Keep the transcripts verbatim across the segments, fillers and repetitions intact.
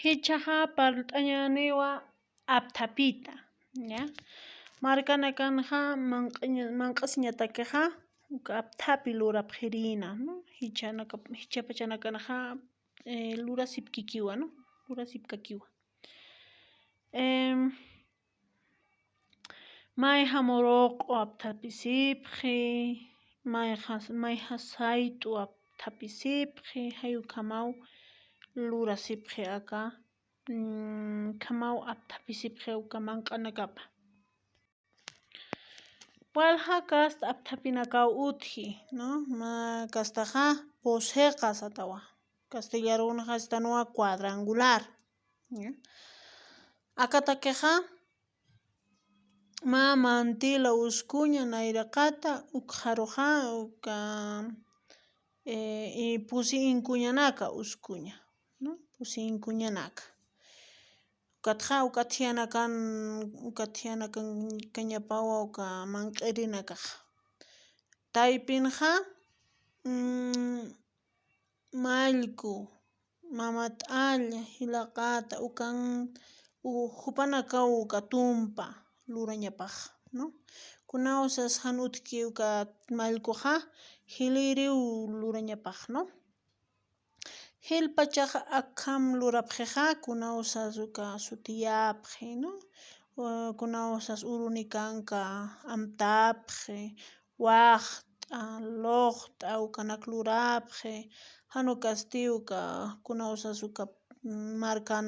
Jichhaxa parlt'añäniwa apthapita, ¿ya? Markanakanxa manq'aña-, manq'asiñatakixa uka apthapi lurapxirïna, ¿no? Jichhanaka-, jichhapachanakanxa, eh, lurasipkikiwa, ¿no? Lurasipkakiwa. Em, mayja muruq'u apthapisipxi, mayja, mayja sayt'u apthapisipxi, jay ukhamaw lurasipxi aka, mm, ukhamaw apthapisipxi uka manq'anakapa. Walja kasta apthapinakaw utji, ¿no? Mä kastaxa pusiqa satawa. Castellarunxa sistanwa cuadrangular. ¿Ya? Akatakixa mä mantila uskuña nayraqata, ukxaruxa uka, eh, y pusi inkuñanaka uskuña, ¿no? Pusi inkuñanaka. Ukatxa, uka thiyanakan, uka thiyanakan kañapawa uka manq'irinakaxa. Taypinxa, mm, mallku, mamat'alla, jilaqata, ukan, u-, jupanakaw uka tumpa lurañapax, ¿no? Kunawsas jan utjki uka mallkuxa, jilïriw lurañapax, ¿no? Jilpachax akham lurapxixa, kunawsas uka sutiyapxi, ¿no? O kunawsas urunikanka amtapxi, waxt'a, luxt'a, ukanak lurapxi, jan ukasti uka, kunawsas uka, mm, markan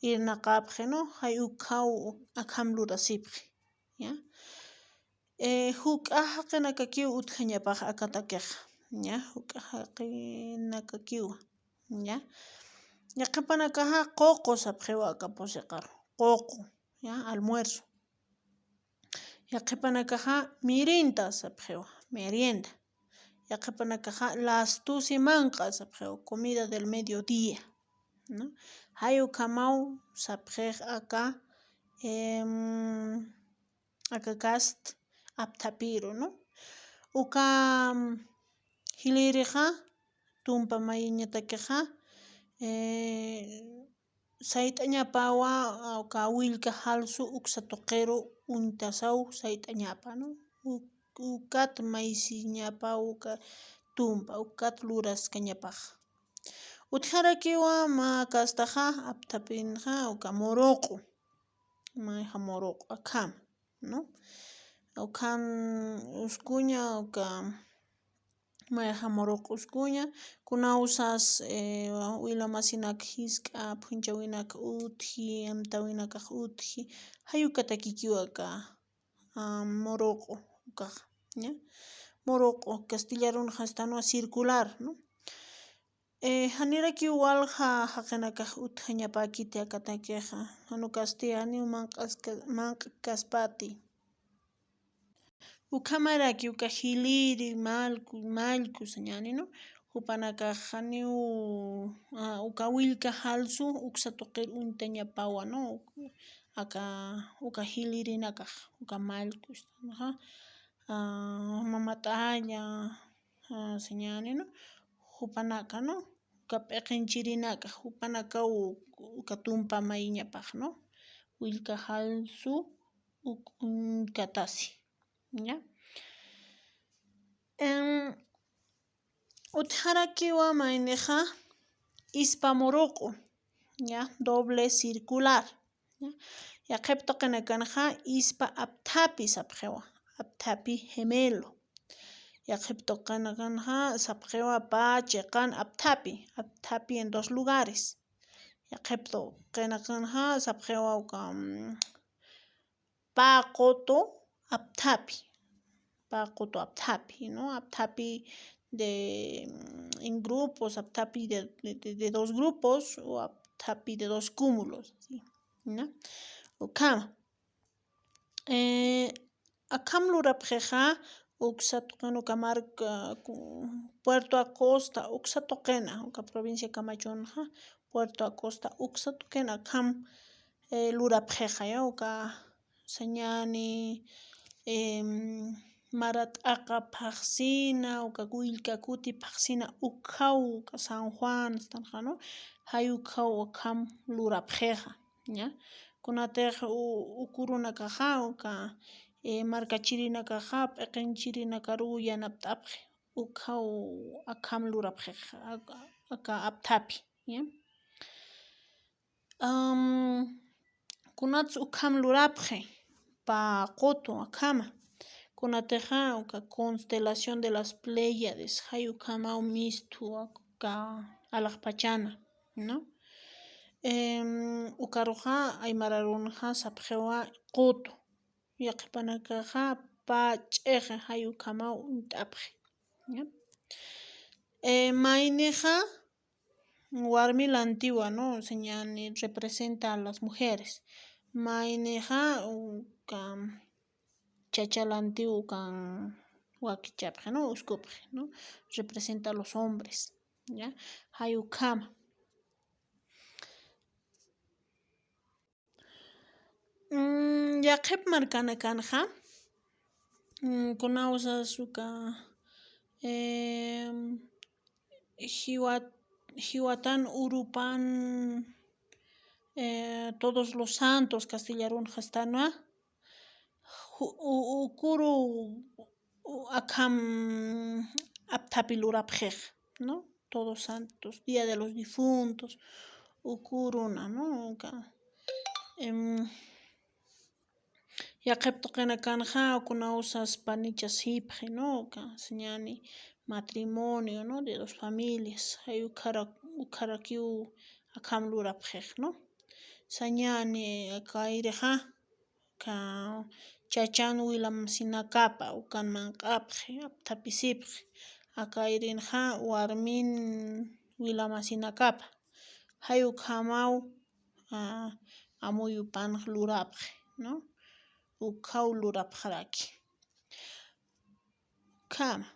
irnaqapxi, ¿no? Jay ukhaw akham lurasipxi, ¿ya? Eh, juk'a jaqinakakiw utjañapax akatakixa, ¿ya? Juk'a jaqinakakiwa, ¿ya? Yaqhipanakaxa ququ sapxiwa aka pusiqaru, ququ, ¿ya? Almuerzo. Yaqhipanakaxa mirinda sapxiwa, merienda. Yaqhipanakaxa las doce manq'a sapxiwa, comida del mediodía, ¿no? Jay ukhamaw sapxix aka, em, aka kast apthapiru, ¿no? Uka, mm, jilïrixa, tumpa mayiñatakixa, eh, sayt'añapawa, uka willka jalsu uksa tuqiru uñtasaw sayt'añapa, ¿no? U-, ukat maysiñapa uka tumpa, ukat luraskañapax. Utjarakiwa mä kastaxa, apthapinxa, uka muruq'u. Mayja muruq'u akham, ¿no? Ukham uskuña, uka mayja muruq'u uskuña, kunawsas, eh, wila masinak jisk'a phunchhäwinak utji, amtäwinakax utji, jay ukatakikiwa aka, ah, muruq'u ukax, ¿ya? Muruq'u, castellarunxa sistanwa circular, ¿no? Eh, janirakiw walja jaqinakax utjañapäkiti akatakixa, jan ukasti janiw manq'aska-, manq'kaspati. Ukhamarakiw uka jilïri, mallku, mallku sañäni, ¿no? Jupanakax janiw, ah, uka willka jalsu uksa tuqir uñtañapawa, ¿no? Aka, uka jilïrinakax, uka mallku, ¿no? Ah, mamat'alla, ah, sañäni, ¿no? Jupanaka, ¿no? Uka p'iqinchirinaka, jupanakaw uka tumpa mayiñapax, ¿no? Willka jalsu uk-, uñkatasi, ¿ya? Em, utjarakiwa maynixa ispa muruq'u, ¿ya? Doble circular, ¿ya? Yaqhip tuqinakanxa ispa apthapi sapxiwa, apthapi gemelo. Yaqhip tuqinakanxa sapxiwa pä chiqan apthapi, apthapi en dos lugares. Yaqhip tuqinakanxa sapxiwa uka, mm, pä qutu apthapi, pä qutu apthapi, ¿no? Apthapi de, mm, en grupos, apthapi de, de, de, de dos grupos o apthapi de dos cúmulos, ¿sí? ¿No? Ukhama. Eh, akham lurapxixa, uksa tuqin uka marka, ku-, Puerto Acosta, uksa tuqina, uka provincia Camachunxa, Puerto Acosta, uksa tuqina akham, eh, lurapxixa, ¿ya? Uka sañäni, em, marat'aqa phaxsina, uka willka kuti phaxsina, ukhaw, uka San Juan, stanxanu, jay ukhaw akham lurapxixa, ¿ya? Kunatix u-, ukurunakaxa, uka, eh, markachirinakaxa, p'iqinchirinakaru yanapt'apxi, ukhaw akham lurapxixa, aka apthapi, ¿ya? Am, kunats ukham lurapxi, pä qutu akhama. Kunatixa uka constelación de las Pléyades, jay ukhamaw mistu aka alaxpachana, ¿no? Em, ukaruxa aymararunxa sapxiwa qutu, yaqhipanakaxa pä ch'ixi, jay ukhamaw uñt'apxi, ¿ya? Eh, maynixa warmi lantiwa, ¿no? Señani representa a las mujeres. Maynixa uka chacha lantiw kan wakichapxi, ¿no? Uskupxi, ¿no? Representa a los hombres, ¿ya? Jay ukhama. Mm, yaqhip markanakanxa, mm, kunawsas uka, em, jiwat-, jiwatan urupan, eh, Todos los Santos, castillarunxa stanwa, ju-, u-, ukuru u-, akham apthapi lurapxix, ¿no? Todos Santos, Día de los Difuntos, ukuruna, ¿no? Uka, em, yaqhip tuqinakanxa kunawsas panichasipxi, ¿no? Uka, señani matrimonio, ¿no? De dos familias, jay ukhara-, ukharakiw akham lurapxix, ¿no? Sañani aka ayrixa, aka chachan wilamasinakapa ukan manq'apxi, apthapisipxi, aka ayrinxa warmin wilamasinakapa, jay ukhamaw, ah, amuyupanx lurapxi, ¿no? Ukhaw lurapxaraki. Ukhama.